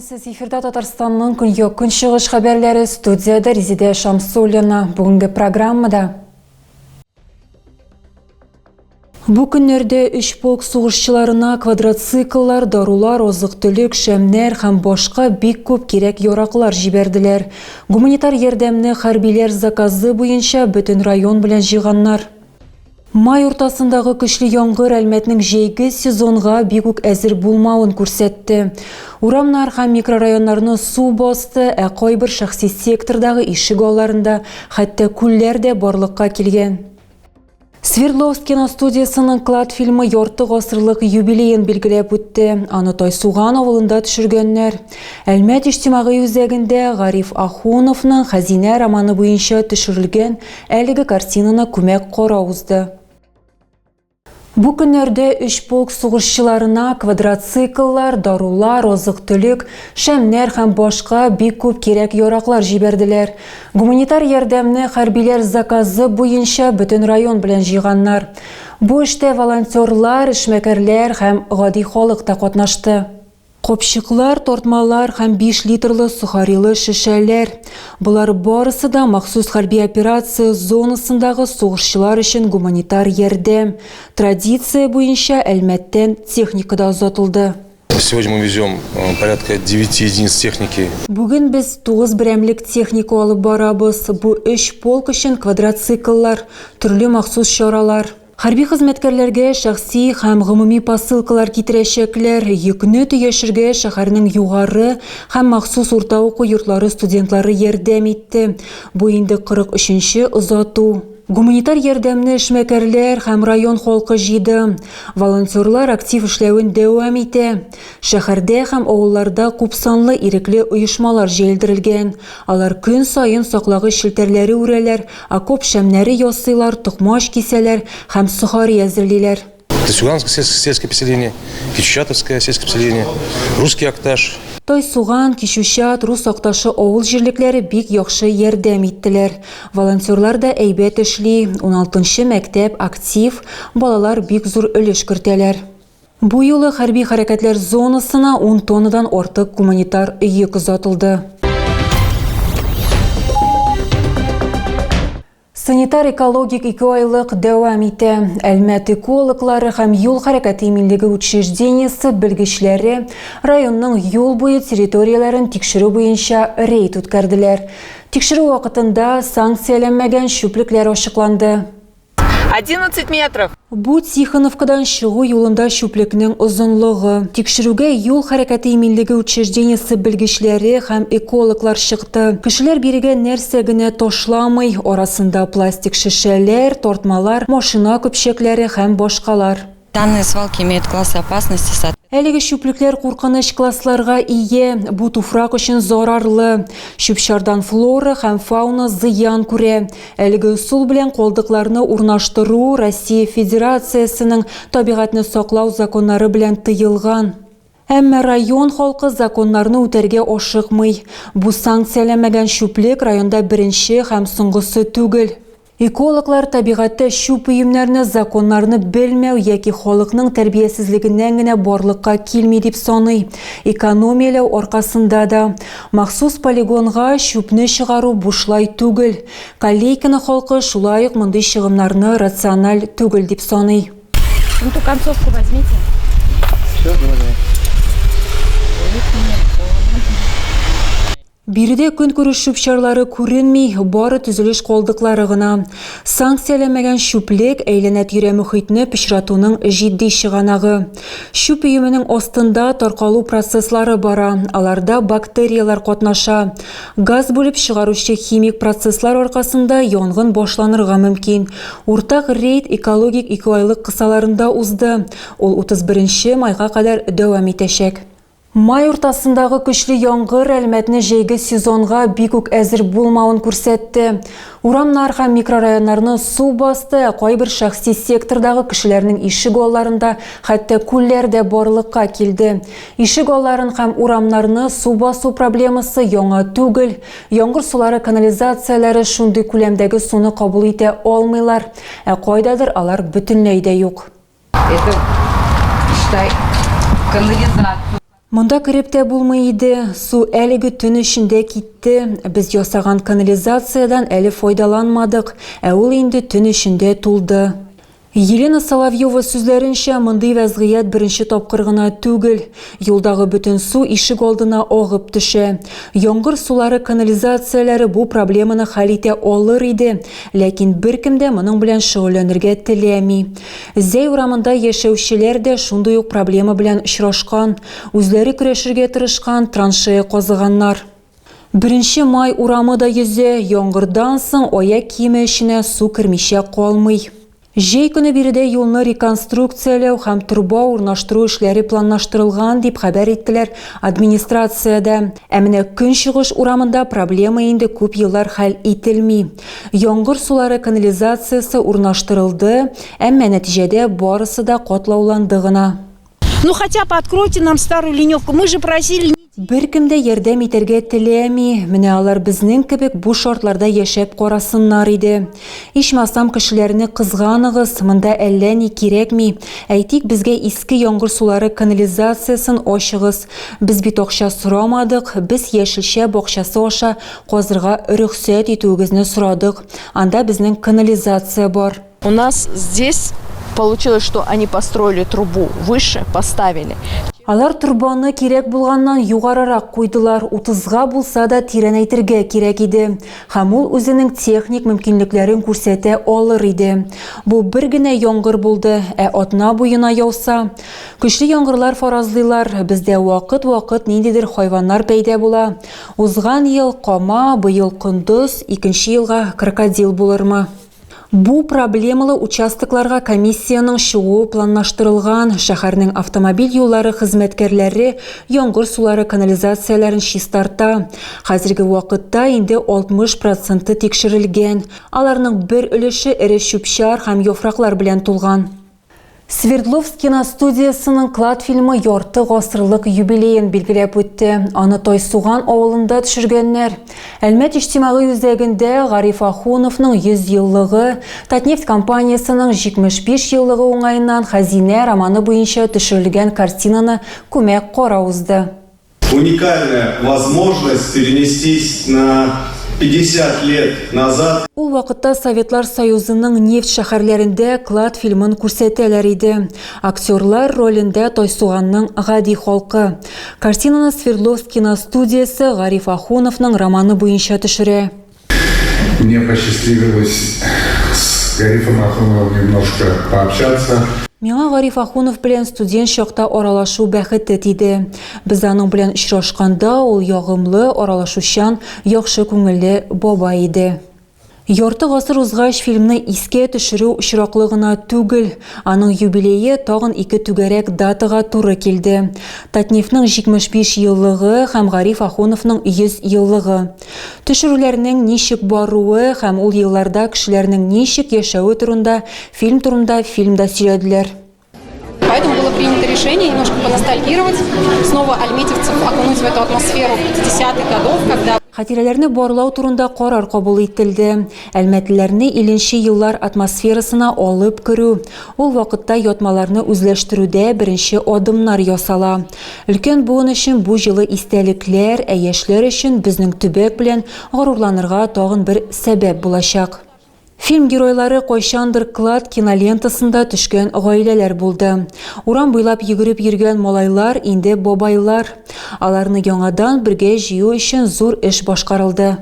Исәнмесез, эфирда Татарстанның көньяк-көнчыгыш хәбәрләре, студиядә Резидә Шамсуллина. Бүгенге программада Бу көннәрдә өч полк сугышчыларына квадроцикллар, дарулар, азык-төлек, шәмнәр һәм башка бик күп кирәк-яраклар җибәрделәр. Гуманитар ярдәмне хәрбиләр заказы буенча бөтен район белән җыйганнар. Май уртасындагы көчле яңгыр Әлмәтнең җәйге сезонга бик үк әзер булмавын күрсәтте. Урамнар һәм микрорайоннарны су басты, ә кайбер шәхси сектордагы ишек алларында хәтта күлләр дә барлыкка килгән. Свердловск киностудиясенең Клад фильмы ярты гасырлык юбилеен билгеләп үтте. Аны Тайсуган авылында төшергәннәр. Әлмәт иҗтимагый үзәгендә Гариф Ахуновның Хәзинә романы буенча төшерелгән Әлеге картинаны күмәк карау узды. Бу көннәрдә өч полк сугышчыларына квадроцикллар, дарулар, азык-төлек, шәмнәр һәм башка бик күп кирәк-яраклар җибәрделәр. Гуманитар ярдәмне хәрбиләр заказы буенча бөтен район белән җыйганнар. Бу эштә волонтерлар, эшмәкәрләр һәм гади халык та катнашты. Капчыклар, тартмалар һәм биш литрлы сохарилы шешәләр. Болар барысы да махсус хәрби операция зонасындагы сугышчылар өчен гуманитар ярдәм. Традиция буенча Әлмәттән техника да озатылды. Сегодня мы везем э, порядка 9 единиц техники. Бүген без 9 берәмлек техника алып барабыз. Бу өч полк өчен квадроцикллар, төрле махсус чаралар. Хәрби хезмәткәрләргә шәхси һәм гомуми посылкалар китерәчәкләр. Йөкне төяшергә шәһәрнең югары һәм махсус урта уку йортлары студентлары ярдәм итте. Бу инде 43 нче озату. Гуманитар ярдәмне эшмәкәрләр һәм район халкы җыйды. Волонтерлар актив эшләвен дәвам итә. Шәһәрдә һәм авылларда күпсанлы ирекле оешмалар җәелдерелгән. Алар көн саен саклагыч челтәрләре үрәләр, Окоп шәмнәре ясыйлар, токмач кисәләр һәм сохари әзерлиләр. Тайсуганское сельское поселение, Кичучатовское сельское поселение, Русский Акташ. Тайсуган, Кичүчат, Рус Акташы авыл җирлекләре бик яхшы ярдәм иттеләр. Волонтерлар да әйбәт эшли. Уналтынчы мәктәп актив, балалар бик зур өлеш кертәләр. Бу юлы хәрби хәрәкәтләр зонасына ун тоннадан артык гуманитар йөк озатылды. Санитар-экологик икеайлык дәвам итә. Әлмәт экологлары һәм юл хәрәкәте иминлеге учреждениесе белгечләре районның юл буе территорияләрен тикшерү буенча рейд үткәрделәр. Тикшерү вакытында санкцияләнмәгән чүплекләр ачыкланды. 11 метров. Бу Тихоновкадан чыгу юлында чүплекнең озынлыгы. Тикшерүгә юл хәрәкәте иминлеге учреждениесе белгечләре һәм экологлар чыкты. Кешеләр бирегә нәрсә генә ташламый, арасында пластик шешәләр, тартмалар, машина көпчәкләре һәм башкалар. Данные свалки имеют классы опасности со. Әлеге чүплекләр куркыныч классларга ия, бу туфрак өчен зарарлы. Чүп-чардан флора һәм фауна зыян күрә. Әлеге ысул белән калдыкларны урнаштыру Россия Федерациясенең табигатьне саклау законнары белән тыелган. Әмма район халкы законнарны үтәргә ашыкмый. Бу санкцияләнмәгән чүплек районда беренче һәм соңгысы түгел. Экологлар табигатьтә чүп өемнәрне законнарны белмәү яки халыкның тәрбиясезлегеннән генә барлыкка килми дип саный. Экономияләү аркасында да. Махсус полигонга чүпне чыгару бушлай түгел. Калейкино халкы шулай ук мондый чыгымнарны рациональ түгел дип саный. Ну ту концовку возьмите. Все, давай, давай. Биредә көнкүреш чүп-чарлары күренми, бары төзелеш калдыклары гына. Санкцияләнмәгән чүплек, әйләнә-тирә мохитне пычратуның җитди чыганагы. Чүп өеменең астында таркалу процесслары бара, аларда бактерияләр катнаша. Газ бүлеп чыгаручы химик процесслар аркасында янгын башланырга мөмкин. Уртак рейд экологик икеайлык кысаларында узды, ул 31 нче майга кадәр дәвам итәчәк. Май уртасындагы көчле яңгыр Әлмәтне җәйге сезонга бик үк әзер булмавын күрсәтте. Урамнар һәм микрорайоннарны су басты, ә кайбер шәхси сектордагы кешеләрнең ишек алларында хәтта күлләр дә барлыкка килде. Ишек алларын һәм урамнарны су басу проблемасы яңа түгел. Яңгыр сулары канализацияләре шундый күләмдәге суны кабул итә алмыйлар, ә кайдадыр алар бөтенләй дә юк. Это, считай, канализация. Монда кереп тә булмый иде, су әлеге төн эчендә китте. Без ясаган канализациядән әле файдаланмадык, ә ул инде төн эчендә тулды. Елена Соловьева сүзләренчә, мондый вәзгыять беренче тапкыр гына түгел. Юлдагы бөтен су ишек алдына агып төшә. Яңгыр сулары канализацияләре бу проблеманы хәл итә алыр иде, ләкин беркем дә моның белән шөгыльләнергә теләми. Зәй урамында яшәүчеләр дә шундый ук проблема белән очрашкан. Үзләре көрәшергә тырышкан, траншея казыганнар. Беренче Май урамы да йөзә, яңгырдан соң аяк киеме эченә су кермичә калмый. Җәй көне биредә юлны реконструкцияләү һәм торба урнаштыру эшләре планлаштырылган, дип хәбәр иттеләр администрациядә. Ә менә Көнчыгыш урамында проблема инде күп еллар хәл ителми. Яңгыр сулары канализациясе урнаштырылды, әмма нәтиҗәдә барысы да катлауланды гына. Ну хотя бы откройте нам старую ливневку, мы же просили. Беркем дә ярдәм итәргә теләми. Менә алар безнең кебек бу шартларда яшәп карасыннар иде. Ичмасам кешеләрне кызганыгыз, монда әллә ни кирәкми. Әйтик, безгә иске яңгыр сулары канализациясен ачыгыз. Без бит акча сорамадык, без яшелчә бакчасы аша Казырга рөхсәт итүегезне сорадык. Анда безнең канализация бар. У нас здесь получилось, что они построили трубу выше, поставили. Алар торбаны кирәк булганнан югарырак куйдылар, утызга булса да тирәнәйтергә кирәк иде. Һәм ул үзенең техник мөмкинлекләрен күрсәтә алыр иде. Бу бер генә яңгыр булды, ә атна буена яуса? Көчле яңгырлар фаразлыйлар, бездә вакыт-вакыт ниндидер хайваннар пәйда була. Узган ел, кама, быел кондыз, икенче елга крокодил булырмы? Бу проблемалы участокларга комиссиянең чыгуы планлаштырылган. Шәһәрнең автомобиль юллары хезмәткәрләре яңгыр сулары канализацияләрен чистарта. Хәзерге вакытта инде 60 проценты тикшерелгән. Аларның бер өлеше эре чүп-чар һәм яфраклар белән тулган. Свердловск киностудиясенең Клад фильмы ярты гасырлык юбилеен билгеләп үтте. Аны Тайсуган авылында төшергәннәр. Әлмәт иҗтимагый үзәгендә Гариф Ахуновның 100 еллыгы, Татнефть компаниясенең 75 еллыгы уңаеннан Хәзинә романы буенча төшерелгән картинаны күмәк карау узды. Уникальная возможность перенестись на 50 лет назад. Ул вакытта Советлар Союзының нефть шәһәрләрендә Клад фильмын күрсәтәләр иде. Актерлар ролендә Тайсуганның гади халкы. Картинаны Свердловск киностудиясе Гариф Ахуновның романы буенча төшерә. Мне посчастливилось с Гарифом Ахуновым немножко пообщаться. Миңа Гариф Ахунов белән студент чакта аралашу бәхете тиде. Без аның белән очрашканда, ул ягымлы, аралашучан, яхшы күңелле бабай иде. Ярты гасыр узгач, фильмны искә төшерү очраклы гына түгел. Аның юбилее тагын ике түгәрәк датага туры килде. Татнефтьнең 75 еллыгы һәм Гариф Ахуновның 100 еллыгы. Төшерүләрнең ничек баруы һәм ул елларда кешеләрнең ничек яшәве турында фильм турында фильмда сөйләделәр. Поэтому было принято решение немножко поностальгировать, снова альметьевцев окунуть в эту атмосферу 50-х годов, когда Хатирәләрне барлау турында карар кабул ителде. Әлмәтлеләрне 50 нче еллар атмосферасына алып керү, ул вакытта ятмаларны үзләштерүдә беренче адымнар ясала. Өлкән буын өчен бу җылы истәлекләр, ә яшьләр өчен безнең төбәк белән горурланырга тагын бер сәбәп булачак. Фильм геройлары кайчандыр Клад кинолентасында төшкән гаиләләр булды. Урам буйлап йөгереп йөргән малайлар инде бабайлар. Аларны яңадан бергә җыю өчен зур эш башкарылды.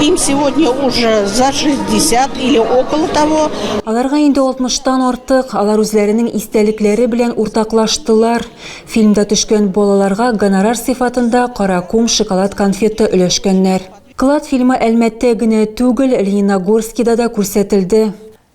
Им сегодня уже за 60 или около того. Аларга инде алтмыштан артык, алар үзләренең истәлекләре белән уртаклаштылар. Фильмда төшкән балаларга гонорар сыйфатында Каракум шоколад конфеты өләшкәннәр. Клад фильмы Әлмәттә генә түгел, Лениногорскида да күрсәтелде.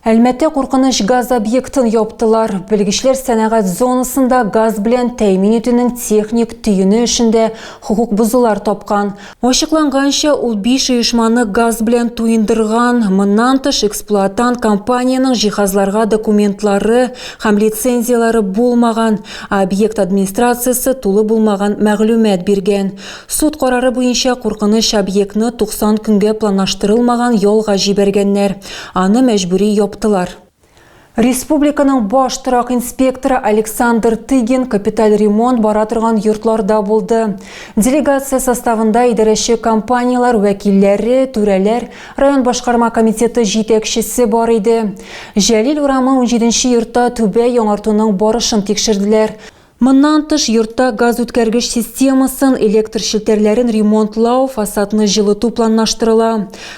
Әлмәттә куркыныч газ объектын яптылар. Белгечләр сәнәгать зонасында газ белән тәэмин итүнең техник төене эшендә хокук бозулар тапкан. Ачыкланганча, ул биш оешманы газ белән туендырган. Моннан тыш, эксплуатант компаниянең җиһазларга документлары һәм лицензияләре булмаган, ә объект администрациясе тулы булмаган мәгълүмат биргән. Суд карары буенча куркыныч объектны 90 көнгә планлаштырылмаган ялга җибәргәннәр. Аны мәҗбүри яптылар. Республиканың баш торак инспекторы Александр Тыгин капиталь ремонт бара торган йортларда булды. Делегация составында идарәче компанияләр вәкилләре, түрәләр, район башкарма комитеты җитәкчесе бар иде. Җәлил урамы 17 йортта түбә яңартуның барышын тикшерделәр. Моннан тыш, йортта газүткәргеч системасын, электр челтәрләрен ремонтлау, фасадны җылыту планлаштырыла.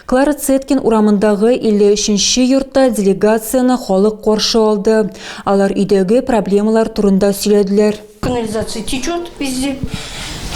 Клара Цеткин урамындагы 53 нче йортта делегацияне халык каршы алды. Алар өйдәге проблемалар турында сөйләделәр. Канализация течет везде.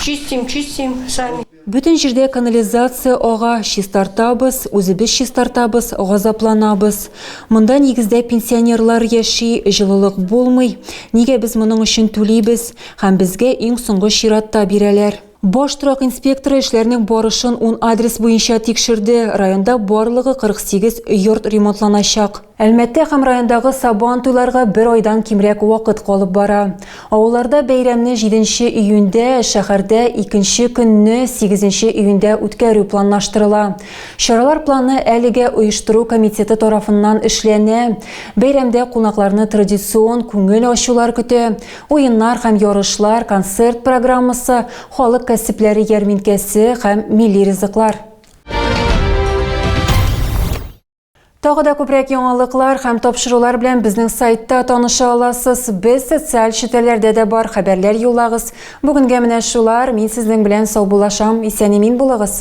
Чистим, чистим сами. Бөтен җирдә канализация ага, чистартабыз, үзебез чистартабыз, газапланабыз. Монда нигездә пенсионерлар яши, җылылык булмый. Нигә без моның өчен түлибез? Һәм безгә иң соңгы чиратта бирәләр. Баш торак инспекторы эшләрнең барышын ун адрес буенча тикшерде. Районда барлыгы 48 йорт ремонтланачак. Әлмәттә һәм райондагы Сабан туйларга бер айдан кимрәк вакыт калып бара. Авылларда бәйрәмне җиденче июньдә, шәһәрдә икенче көнне, сигезенче июньдә үткәрү планлаштырыла. Чаралар планы әлегә оештыру комитеты тарафыннан эшләнә. Бәйрәмдә кунакларны традицион күңел ачулар көтә, уеннар һәм ярышлар, концерт программасы, халык кәсепләре ярминкәсе һәм милли ризыклар. Тагы да күбрәк яңалыклар һәм тапшырулар белән безнең сайтта таныша аласыз. Без социаль челтәрләрдә дә бар, хәбәрләр юллагыз. Бүгенгә менә шулар. Мин сезнең белән саубуллашам. Исән-имин булыгыз.